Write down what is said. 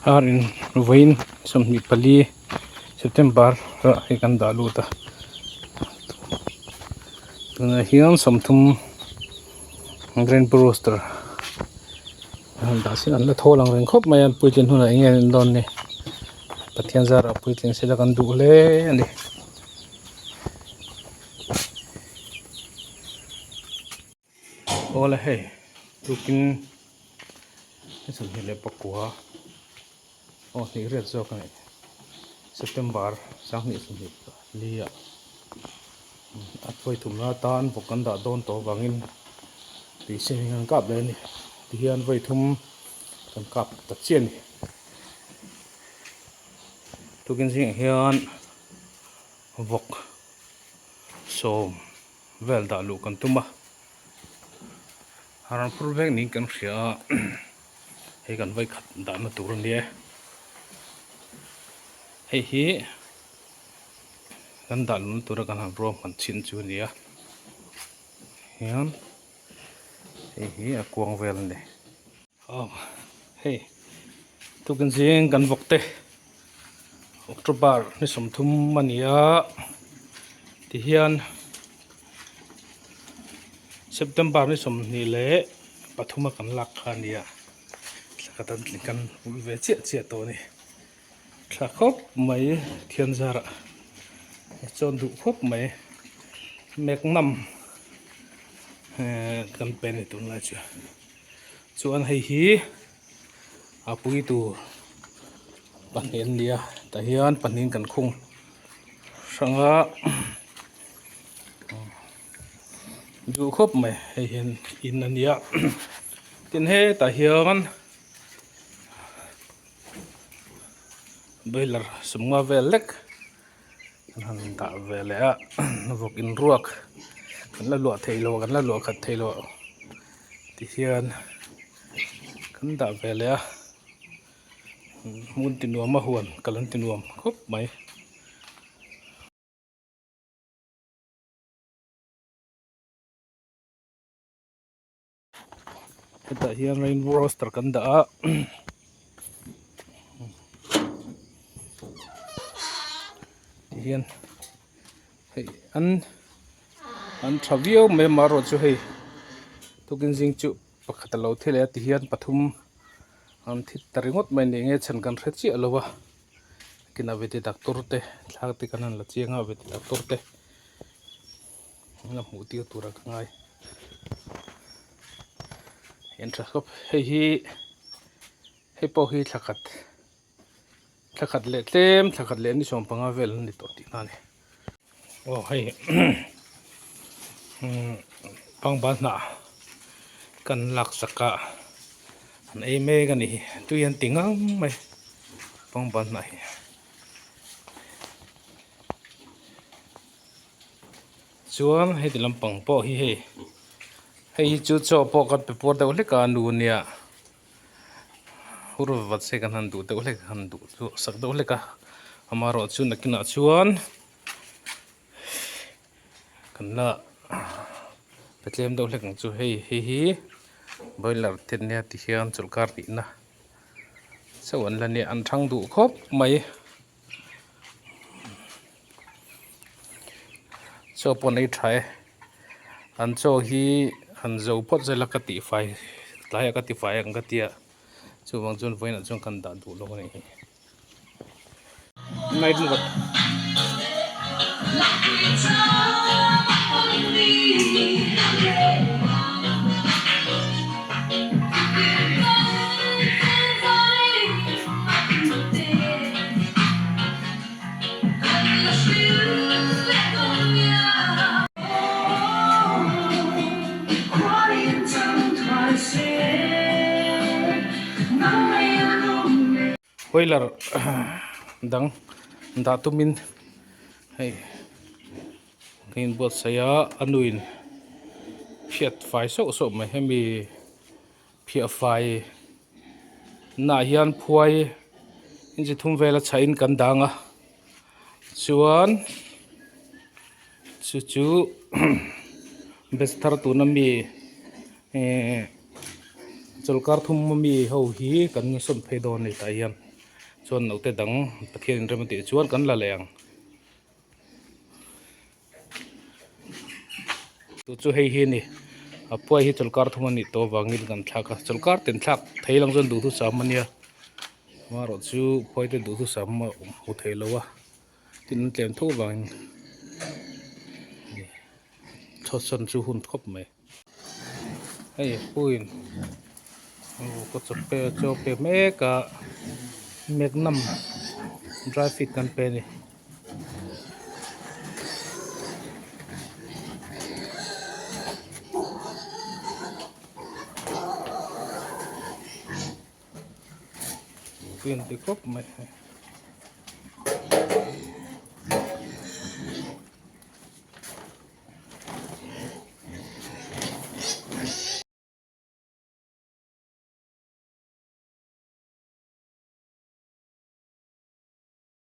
Ar in vawiin 24 September ah hei kan dah lut a tunah hian 30 Grand Rooster an dah sin an la thawl ang reng khawp mai a an puitlin hunah eng nge an dawn ni Pathian zarah puitling sela kan duh hle a ni. Awle hei tukin ni 24 aw hnih riat zawk a ni September 2024 ah a thuai thumna atan vawk kan dah dawn tawh avangin tui sen hi kan kap leh a ni tihian vawi thum kan kap ta chiah a ni tukin zingah hian vawk sawm vel dah luh kan tum a a rawn phur vek niin kan hria a hei kan vawi khat dahna tur a nia hei hi kan dah luhna tura kan han ruahman chhin chu a ni a hian hei hi a kuang vel a ni. Aw hei tukin zing kan vawk te October ni 30 a ni a tihian September ni 23 a kan lak kha a ni a thla khat an tling kan ulh ve chiah chiah tawh a ni thla khawp mai thian zarah chawn duh khawp mai Magnum ehh kan pe a ni tunlai chu. Chuan hei hi a pui tur pahnih an ni a tah hian pahnihin kan khung hrang a duh khawp mai hei hian in a nia tin hetah hian boiler sumnga vel lek an han dah ve leh a vawk in ruak kan la luah theih loh kan la luah khat theih loh ti hian kan dah ve leh a hmun ti nuam a huan kal an ti nuam khawp mai. Hetah hian rainbow roster kan dah a tihian hei an an tha viau mai amaherawh chu hei tukin zing chu pakhat a lo thi leh a tihian pathum an thi ta ringawt mai ni enge chhan kan hre chiah lo a kinah veti doctor te thlak te kan han la chiang a veti doctor te. Engla hmuh tir tur a ka ngai en tha khawp hei hi hei pawh hi thla khat thla khat leh tlem thla khat leh ni 15 vel an ni tawh tihna a ni aw hei umm pangbal hnah kan lak sak a an ei mek a ni tui an ti ngang mai pangbal hnah hi. Chuan heti lampang pawh hi hei hei hi chu chaw pawh kan pe puar deuh hlek a nu nia hur vat se kan han duh deuh hlek han duh chu sak deuh hlek a amaherawh chu nakinah chuan kan la pe tlem deuh hlek ang chu hei hei hi boiler te nia tihian chawlhkar tihna chauh an la nia an thang duh khawp mai. Chaw pawh an ei tha e an chaw hi han zo phawt zela ka tih fai tlaiah ka ti fai ang ka tia chuvang chuan vawiinah chuan kan dah duh lo a nih hi. Night mode. Boiler dang dah tumin hei ka inbuatsaih a a nuin phiat fai sauh sauh mai hemi phiah fai naah hian phuai inchi thum vel a chhah in kan dang a chuan chu chu bes thar tuna mi ehh chawlhkar thum ami ho hi kan sawn phei dawn a ni tah hian. Chuan naute dang Pathian in rem a tih chuan kan la leh ang. Chu chu hei hi a ni a phuai hi chawlhkar thum a nih tawh avangin kan thlak a chawlhkar ten thlak thei lang chuan duhthusam a nia amaherawh chu phuai te duhthusam a hmu thei lo a tin an tlem tho avangin chawtsawn chu hun khawp mai. Hei puiin ka chaw pe chaw pe mek a magnum dry fit kan pe a ni. Tui an ti khawp mai.